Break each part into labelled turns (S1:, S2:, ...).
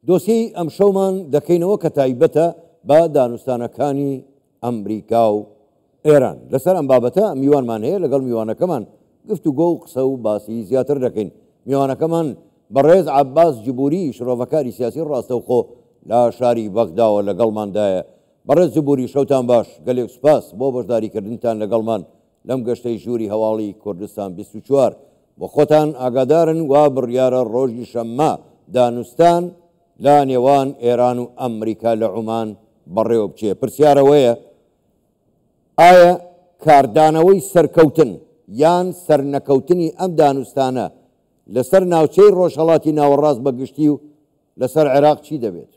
S1: دۆسیەی ئەمشەومان دەکەینەوە کە تایبەتە بە دانوستانەکانی ئەمریکا و ئێران. لەسەر ئەم بابەتە میوانمان هەیە، لەگەڵ میوانەکەمان گفتوگۆ و قسە و باسی زیاتر دەکەین. میوانەکەمان بەڕێز عەباس جبوری شرۆڤەکاری سیاسی ڕاستەوخۆ لە شاری بەغداوە لەگەڵماندایە. بەڕێز جبوری شەوتان باش، گەلێک سوپاس بۆ بەشداریکردنتان لەگەڵمان لەم گەشتەی ژووری هەواڵی کوردستان 24. بۆ خۆتان ئاگادارن وا بڕیارە ڕۆژی شەممە دانوستان لە نێوان ئێران و ئەمریکا لە عومان بەڕێوە بچێ. پرسیار ئەوەیە ئایا کاردانەوەی سەرکەوتن یان سەرنەکەوتنی ئەم دانوستانە لەسەر ناوچەی ڕۆژهەڵاتی ناوەڕاست بە گشتی و لەسەر عێراق چی دەبێت؟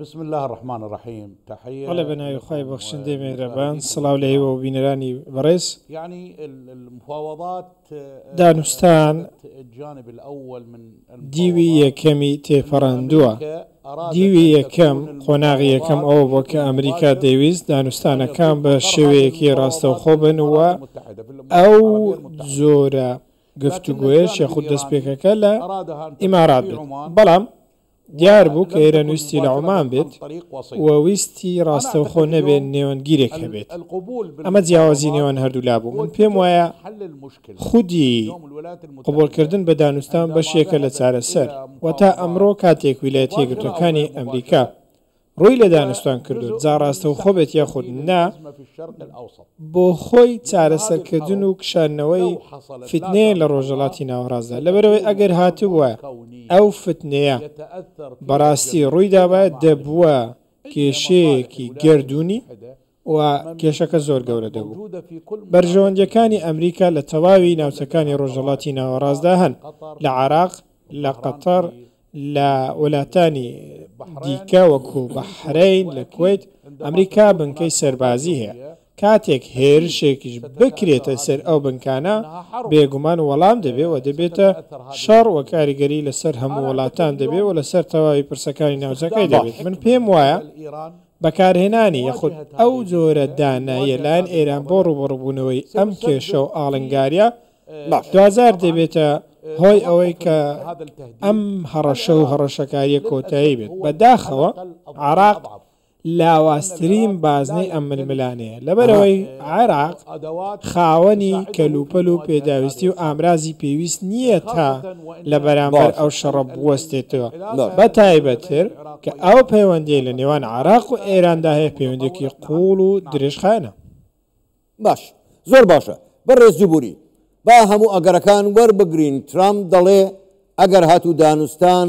S2: بسم اللە الرحمن الرحیم تحیە
S3: بەڵێ بە ناوی
S2: لکم
S3: خوای بەخشندەی میهرەبان
S2: ولمشاهدیکم
S3: سڵاو لە ئێوە و
S2: الکرام
S3: بینەرانی بەڕێز.
S2: یعنی المفاوضات
S3: دانوستان
S2: اخذت الجانب الاول من
S3: دیوی
S2: المفاوضات
S3: یەکەمی
S2: ان
S3: تێپەڕاندووە.
S2: امریکا ارادت
S3: دیوی
S2: ان
S3: یەکەم،
S2: تكون
S3: قۆناغی یەکەم
S2: المفاوضات
S3: ئەوە بووە کە
S2: بشكل
S3: ئەمریکا
S2: مباشر
S3: دەیویست
S2: ان
S3: دانوستانەکان
S2: يكون
S3: بە
S2: مقر هذه
S3: شێوەیەکی
S2: المفاوضات
S3: ڕاستەوخۆ
S2: في
S3: بن و
S2: الامارات المتحدة في الامارات
S3: ئەو
S2: العربية المتحدة
S3: جۆرە
S2: لكن
S3: گفتوگۆیەش
S2: الجانب
S3: یاخود
S2: الايراني
S3: دەستپێکەکە لە
S2: ارادها ان تكون
S3: ئیمارات
S2: في
S3: بێت.
S2: عمان
S3: بەڵام دیار بوو کە
S2: ولم
S3: ئێران
S2: تكن
S3: ویستی لە
S2: مباشرة
S3: عومان
S2: عن
S3: بێت
S2: طريق
S3: و
S2: وسيط.
S3: ویستی
S2: أنا
S3: ڕاستەوخۆ
S2: أعتقد
S3: نەبێت
S2: اليوم
S3: نێوەندگیرێک هەبێت.
S2: القبول
S3: ئەمە جیاوازی
S2: بالمفاوضات
S3: نێوان هەردوولا بوو.
S2: هو
S3: من پێم
S2: جزء من
S3: وایە
S2: حل المشكلة.
S3: خودی
S2: اليوم الولايات المتحدة
S3: قبوڵکردن بە دانوستان
S2: عندما
S3: بەشێکە لە
S2: ذهبت
S3: چارەسەر
S2: إلى
S3: و تا ئەمڕۆ
S2: مفاوضات
S3: کاتێک ویلایەتە
S2: مباشرة أو
S3: یەکگرتووەکانی
S2: غير
S3: ئەمریکا
S2: مباشرة
S3: ڕووی لە
S2: هو
S3: دانوستان کردووە
S2: جزء
S3: جا
S2: من
S3: ڕاستەوخۆ
S2: سحب
S3: بێت یاخود
S2: تهديد
S3: نا،
S2: الأزمة في الشرق الأوسط.
S3: بۆ خۆی
S2: لأن هذه
S3: چارەسەرکردن و
S2: الحرب
S3: کشاندنەوەی
S2: لو حصلت لا
S3: فتنەیە لە
S2: سمح الله
S3: ڕۆژهەڵاتی ناوەڕاستدا. لەبەرئەوەی
S2: ستكون
S3: ئەگەر
S2: حرب
S3: هاتبوایە
S2: كونية
S3: ئەو فتنەیە
S2: يتأثر فيها
S3: بەڕاستی
S2: الجميع
S3: ڕووی
S2: بما
S3: دابایە
S2: معنى
S3: دەبووە
S2: إن مصالح
S3: کێشەیەکی
S2: الولايات
S3: گەردوونی
S2: المتحدة
S3: و کێشەکە زۆر گەورە دەبوو.
S2: موجودة في كل مناطق
S3: بەرژەوەندییەکانی
S2: المنطقة.
S3: ئەمریکا لە تەواوی
S2: اليوم
S3: ناوچەکانی
S2: لديها طوائف
S3: ڕۆژهەڵاتی
S2: في العراق
S3: ناوەڕاستدا
S2: في
S3: هەن،
S2: قطر
S3: لە
S2: في
S3: عێراق، لە
S2: الظهران
S3: قەتەر،
S2: في
S3: لە وڵاتانی
S2: البحرين
S3: دیکە وەکو بەحرەین، لە
S2: وأكيد
S3: کوەیت،
S2: عندما
S3: ئەمریکا
S2: تكون
S3: بنکەی
S2: هناك
S3: سەربازی
S2: قوات
S3: هەیە.
S2: جوية
S3: کاتێک
S2: أكيد
S3: هێرشێکیش
S2: ستتأثر
S3: بکرێتە سەر
S2: هذه
S3: ئەو بنکانە،
S2: أنها حرب
S3: بێگومان وەڵام دەبێ و دەبێتە
S2: ستتأثر هذه
S3: شەڕ و
S2: المشكلة.
S3: کاریگەری لەسەر هەموو
S2: أنا
S3: وڵاتان
S2: أعتقد
S3: دەبێ و
S2: اليوم
S3: لەسەر تەواوی پرسەکانی ناوچەکەی
S2: استخدام
S3: دەبێت. من
S2: الحكمة
S3: پێم
S2: من
S3: وایە
S2: قبل إيران
S3: بەکارهێنانی یاخود
S2: مواجهة
S3: ئەو
S2: هذه
S3: جۆرە
S2: المشكلة
S3: داناییە
S2: مواجهة
S3: لایەن
S2: هذه
S3: ئێران بۆ
S2: المعضلة
S3: ڕووبەڕووبوونەوەی ئەم کێشە
S2: سيسبب
S3: و
S2: في
S3: ئاڵنگارییە
S1: باش.
S3: دواجار
S2: طبعا
S3: دەبێتە هۆی ئەوەی
S2: توقف
S3: کە
S2: هذا التهديد
S3: ئەم هەڕەشە و
S2: العراق
S3: هەڕەشەکارییە کۆتایی
S2: للأسف
S3: بێت.
S2: هو
S3: بەداخەوە
S2: الحلقة
S3: عێراق
S2: الأضعف لأن
S3: لاوازترین
S2: العراق لا
S3: بازنەی ئەم
S2: يمتلك
S3: ململانێیە،
S1: ئەها.
S3: لەبەرئەوەی عێراق
S2: أدوات
S3: خاوەنی
S2: تساعده في
S3: کەلوپەل و
S2: مواجهة هذه
S3: پێداویستی و
S2: الحرب
S3: ئامرازی پێویست نییە تا
S2: خاصة
S3: لە
S2: وأن
S3: بەرامبەر
S1: باشە.
S3: ئەو شەڕە بوەستێتەوە،
S2: العلاقة
S1: باشە.
S3: بە
S2: الموجودة بين
S3: تایبەتتر
S2: العراق
S3: کە ئەو
S2: وإيران
S3: پەیوەندییەی لە
S2: علاقة
S3: نێوان عێراق و
S2: عميقة
S3: ئێراندا هەیە پەیوەندییەکی
S2: ومتطورة. نعم
S3: قووڵ و
S2: نعم
S3: درێژخایەنە.
S1: باش زۆر باشە بەڕێز جبوری با هەموو ئەگەرەکان وەربگرین ترامپ دەڵێ ئەگەر هاتوو دانوستان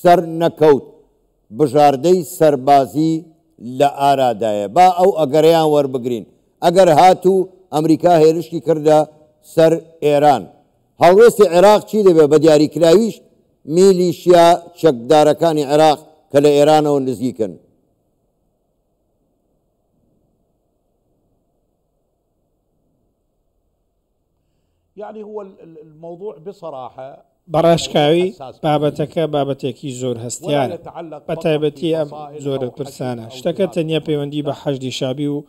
S1: سەر نەکەوت بژاردەی سەربازی لە ئارادایە با ئەو ئەگەرەیان وەربگرین ئەگەر هاتوو ئەمریکا هێرشی کردە سەر ئێران هەڵوێستی عێراق چی دەبێت بە دیاریکراویش میلیشیا چەکدارەکانی عێراق کە لە ئێرانەوە نزیکن؟
S2: يعني هو الموضوع بصراحة
S3: بە ڕاشکاوی
S2: حساس
S3: بابەتەکە بابەتێکی زۆر
S2: ولا
S3: هەستیارە،
S2: يتعلق
S3: بە
S2: فقط
S3: تایبەتی
S2: في
S3: ئەم
S2: فصائل
S3: جۆرە
S2: أو حشد
S3: پرسانە.
S2: أو
S3: شتەکە
S2: جهات
S3: تەنیا پەیوەندی بە
S2: لا
S3: حەشدی شەعبی و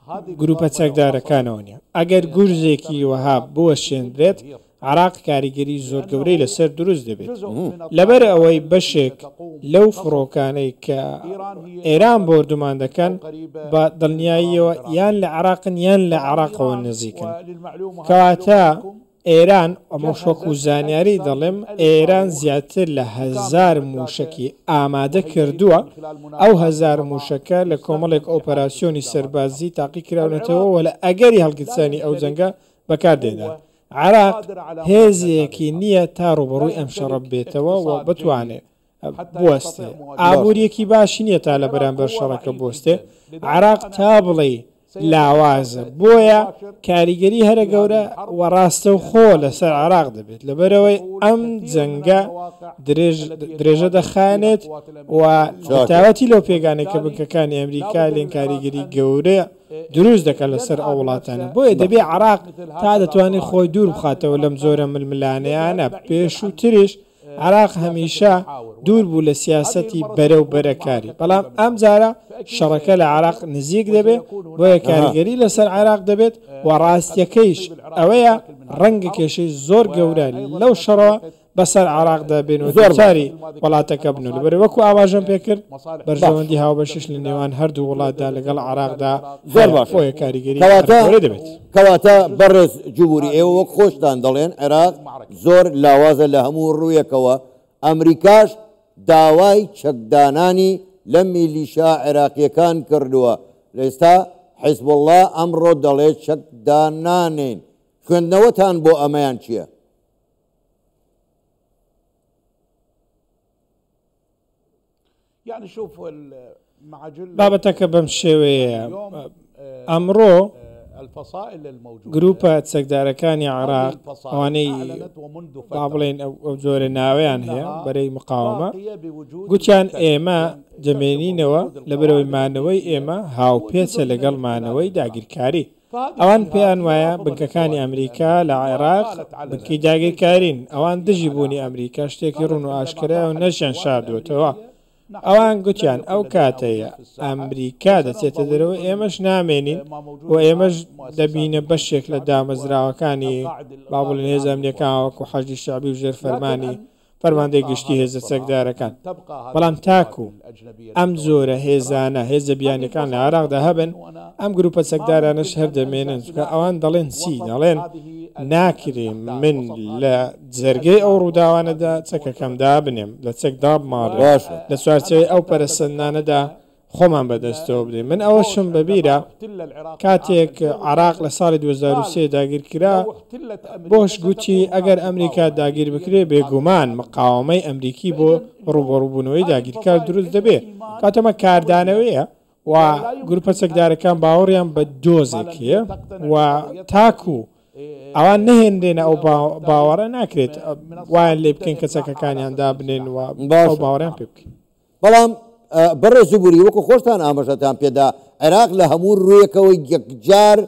S2: هذه
S3: گروپە
S2: الضربة لو حصلت
S3: چەکدارەکانەوە نییە. ئەگەر
S2: سيتأثر
S3: گورزێکی وەها
S2: العراق بشكل
S3: بوەشێنرێت،
S2: كبير
S3: عێراق کاریگەری زۆر گەورەی
S2: لأنه
S3: لەسەر دروست دەبێت.
S2: جزء من
S3: لەبەر
S2: الطائرات
S3: ئەوەی
S2: التي
S3: بەشێک
S2: ستقوم
S3: لەو
S2: بقصف
S3: فڕۆکانەی کە
S2: إيران هي
S3: ئێران
S2: أيضا
S3: بۆردومان دەکەن
S2: أو قريبة
S3: بە
S2: من الأراضي
S3: دڵنیاییەوە یان
S2: العراقية.
S3: لە عێراقن یان لە
S2: طبعا
S3: عێراقەوە
S2: إيران
S3: نزیکن.
S2: وللمعلومة هذه
S3: کەواتە
S2: معلومة لكم
S3: ئێران، ئەمەش وەکو
S2: جهزت
S3: زانیاری
S2: أكثر
S3: دەڵێم،
S2: من 1000
S3: ئێران
S2: صاروخ
S3: زیاتر لە
S2: بكامل
S3: 1000
S2: معداته
S3: مووشەکی ئامادە
S2: وهيئتها
S3: کردووە.
S2: من خلال
S3: ئەو
S2: مناقصات
S3: 1000
S2: الفضاء
S3: مووشەکە لە کۆمەڵێک
S2: تستخدم في حالة
S3: ئۆپەراسیۆنی
S2: استخدامات
S3: سەربازی
S2: الحرب.
S3: تاقی کراونەتەوە
S2: العراق
S3: و لە ئەگەری
S2: لا
S3: هەڵگیرسانی ئەو
S2: يمتلك
S3: جەنگە بەکار دێنران.
S2: قوة
S3: عێراق
S2: قادرة على مواجهة هذه
S3: هێزێکی
S2: الحرب،
S3: نییە تا
S2: لا
S3: ڕووبەڕووی ئەم شەڕە
S2: يمتلك
S3: بێتەوە و
S2: اقتصاد جيد
S3: بتوانێ
S2: حتى
S3: بوەستێ.
S2: يستطيع مواجهة
S3: ئابووریەکی
S2: هذه الحرب.
S3: باشی نییە تا لە
S2: العراق
S3: بەرامبەر
S2: هو
S3: شەڕەکە
S2: ضعيف
S3: بوەستێ.
S2: جدا لذلك
S3: عێراق
S2: أنا
S3: تا
S2: أعتقد
S3: بڵێی
S2: سيتأثر
S3: لاوازە،
S2: تأثير
S3: بۆیە
S2: مباشر
S3: کاریگەری هەرە
S2: في هذه
S3: گەورە
S2: الحرب
S3: و ڕاستەوخۆ
S2: لأن هذه
S3: لەسەر
S2: الحرب
S3: عێراق دەبێت. لەبەرەوەی
S2: تطول
S3: ئەم
S2: كثير من
S3: جەنگە
S2: المواقع
S3: درێژ
S2: التي
S3: درێژە
S2: يتواجد فيها
S3: دەخایەنێت
S2: القوات
S3: و
S2: الأمريكية
S1: چاکە.
S3: بە تایبەتی لەو پێگانەی کە
S2: وبالتالي
S3: بنکەکانی
S2: لا
S3: ئەمریکا
S2: بد
S3: لێن
S2: للعراق
S3: کاریگەری
S2: أن
S3: گەورە دروست دەکەن لەسەر
S2: ينأى
S3: ئەو وڵاتانە.
S2: بنفسه
S3: بۆیە دەبێ
S1: باشە.
S3: عێراق
S2: مثل
S3: تا
S2: هكذا
S3: دەتوانێت خۆی
S2: طرائق
S3: دوور
S2: لكن
S3: بخاتەوە لەم
S2: العراق
S3: جۆرە
S2: يذهب
S3: ململانێیانە.
S2: بعيدا عن
S3: پێشووتریش عێراق هەمیشە دوور بوو لە سیاسەتی بەرە و بەرەکاری، بەڵام ئەمجارە شەڕەکە لە عێراق نزیک دەبێت، بۆیە کاریگەری لەسەر عێراق دەبێت و ڕاستیەکەیش ئەوەیە ڕەنگە کێشەی زۆر گەورە لەو شەڕەوە بەسەر عێراقدا بێن و دووچاری وڵاتەکە بن و لەبەرئەوەی وەکو ئاماژەم پێکرد بەرژەوەندی هاوبەشیش لە نێوان هەردوو وڵاتدا لەگەڵ عێراقدا
S1: زۆر باشە
S3: بۆیە کاریگەری
S1: کەواتە
S3: گەورە دەبێت.
S1: کەواتە بەڕێز جبوری ئێوە وەک خۆشتان دەڵێن عێراق زۆر لاوازە لە هەموو ڕوویەکەوە، ئەمریکاش داوای چەکدانانی لە میلیشا عێراقییەکان کردووە، ئێستا حیزبوڵڵا ئەمڕۆ دەڵێت چەک دانانێین، خوێندنەوەتان بۆ ئەمەیان چییە؟
S3: بابەتەکە بەم شێوەیەیە، ئەمڕۆ گروپە چەکدارەکانی عێراق ئەوانەی با بڵێین ئەو جۆرە ناوەیان هەیە بەرەی مقاوەمە گوتیان ئێمە دەمێنینەوە لەبەرەوەی مانەوەی ئێمە هاوپێچە لەگەڵ مانەوەی داگیرکاری. ئەوان پێیان وایە بنکەکانی ئەمریکا لە عێراق بنکەی داگیرکارین، ئەوان دژی بوونی ئەمریکا شتێکی ڕوون و ئاشکرایە و نەشیان شاردووەتەوە. ئەوان گوتیان ئەو کاتەی ئەمریکا دەچێتە دەرەوە ئێمەش نامێنین و ئێمەش دەبینە بەشێک لە دامەزراوەکانی با بڵێین هێزە ئەمنییەکان وەکو حەشدی شەعبی و ژێر فەرمانی فەرماندەی گشتی هێزە چەکدارەکان، بەڵام تاکو ئەم جۆرە هێزانە، هێزە بیانیەکان لە عێراقدا هەبن، ئەم گروپە چەکدارانەش هەر دەمێنن، چونکە ئەوان دەڵێن چی؟ دەڵێن ناکرێ من لە جەرگەی ئەو ڕووداوانەدا چەکەکەم دابنێم، لە چەک دابماڵێم، لە چوارچێوەی ئەو پەرەسەندنانەدا خۆمان بەدەستەوە بدەین. من ئەوەشم بەبیرە کاتێک عێراق لە ساڵی 2003 داگیرکرا، بۆش گوتی ئەگەر ئەمریکا داگیر بکرێ بێگومان مقاوەمەی ئەمریکی بۆ ڕووبەڕووبوونەوەی داگیرکار دروست دەبێ. کەواتە ئەمە کاردانەوەیە و گروپە چەکدارەکان باوەڕیان بە دۆزێک هەیە و تاکو ئەوان نەهێنرێنە ئەو باوەڕە ناکرێت وایان لێ بکەین کە چەکەکانیان دابنێن و ئەو باوەڕیان پێ بکەین.
S1: بەڵام بەڕێز جبوری وەکو خۆشتان ئاماژەتان پێدا عێراق لە هەموو ڕوویەکەوە یەکجار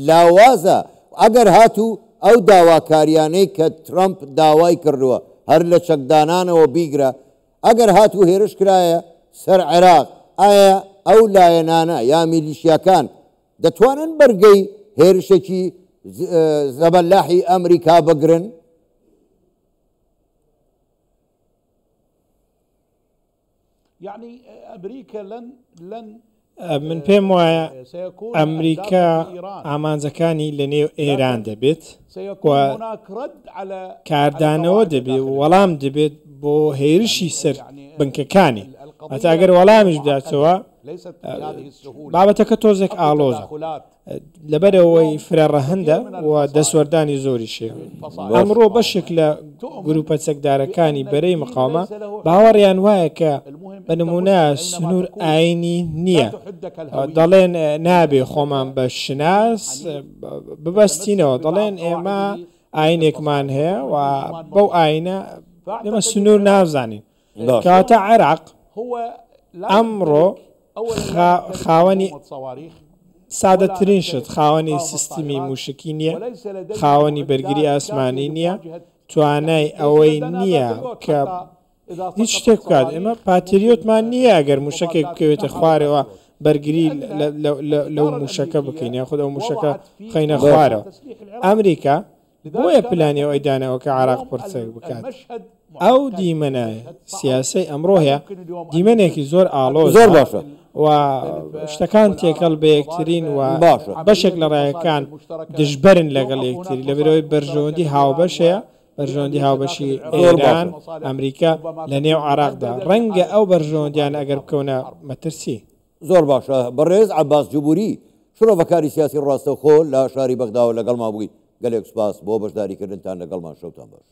S1: لاوازە، ئەگەر هاتوو ئەو داواکاریانەی کە ترەمپ داوای کردووە هەر لە چەکدانانەوە بیگرە ئەگەر هاتوو هێرش کرایە سەر عێراق ئایا ئەو لایەنانە یا میلیشیاکان دەتوانن بەرگەی هێرشێکی زەبەلاحی ئەمریکا بگرن؟
S3: من پێم وایە ئەمریکا ئامانجەکانی لە نێو ئێران دەبێت و کاردانەوە دەبێت و وەڵام دەبێت بۆ هێرشی سەر بنکەکانی هەتا ئەگەر وەڵامیش بداتەوە بابەتەکە تۆزێک ئاڵۆزە. لەبەرئەوەی فرە ڕەهەندە و دەستوەردانی زۆریش هەیە. ئەمڕۆ بەشێک لە گروپە چەکدارەکانی بەرەی مقاومە باوەڕیان وایە کە بە نموونە سنوور ئاینی نییە، دەڵێن نابێ خۆمان بە شوناس ببەستینەوە، دەڵێن ئێمە ئاینێکمان هەیە و بەو ئاینە ئێمە سنوور نازانین. کەواتە عێراق ئەمڕۆ خاوەنی سادەترین شت، خاوەنی سیستمی موشکی نییە، خاوەنی بەرگری ئاسمانی نییە، توانای ئەوەی نییە کە هیچ شتێک بکات، ئێمە پاتریۆتمان نییە ئەگەر موشەکێک بکەوێتە خوارەوە بەرگری لەو موشەکە بکەین یاخود ئەو موشەکە بخەینە خوارەوە. ئەمریکا بۆیە پلانی ئەوەی داناوە کە عێراق پڕچەک بکات. ئەو دیمەنە سیاسەی ئەمڕۆ هەیە دیمەنێکی زۆر ئاڵۆزە
S1: زۆر باشە.
S3: و شتەکان تێکەڵ بە یەکترین و
S1: باشە.
S3: بەشێک لە ڕایەکان دژبەرن لەگەڵ یەکتری لەبەرئەوەی بەرژەوەندی هاوبەش هەیە، بەرژەوەندی هاوبەشی
S1: زۆر
S3: ئێران،
S1: باشە.
S3: ئەمریکا لە نێو عێراقدا. ڕەنگە ئەو بەرژەوەندیانە ئەگەر بکەونە مەترسی.
S1: زۆر باشە بەڕێز عەباس جبوری شرۆڤەکاری سیاسی ڕاستەوخۆ لە شاری بەغداوە لەگەڵمان بووی گەلێک سوپاس بۆ بەشداریکردنتان لەگەڵمان شەوتان باش.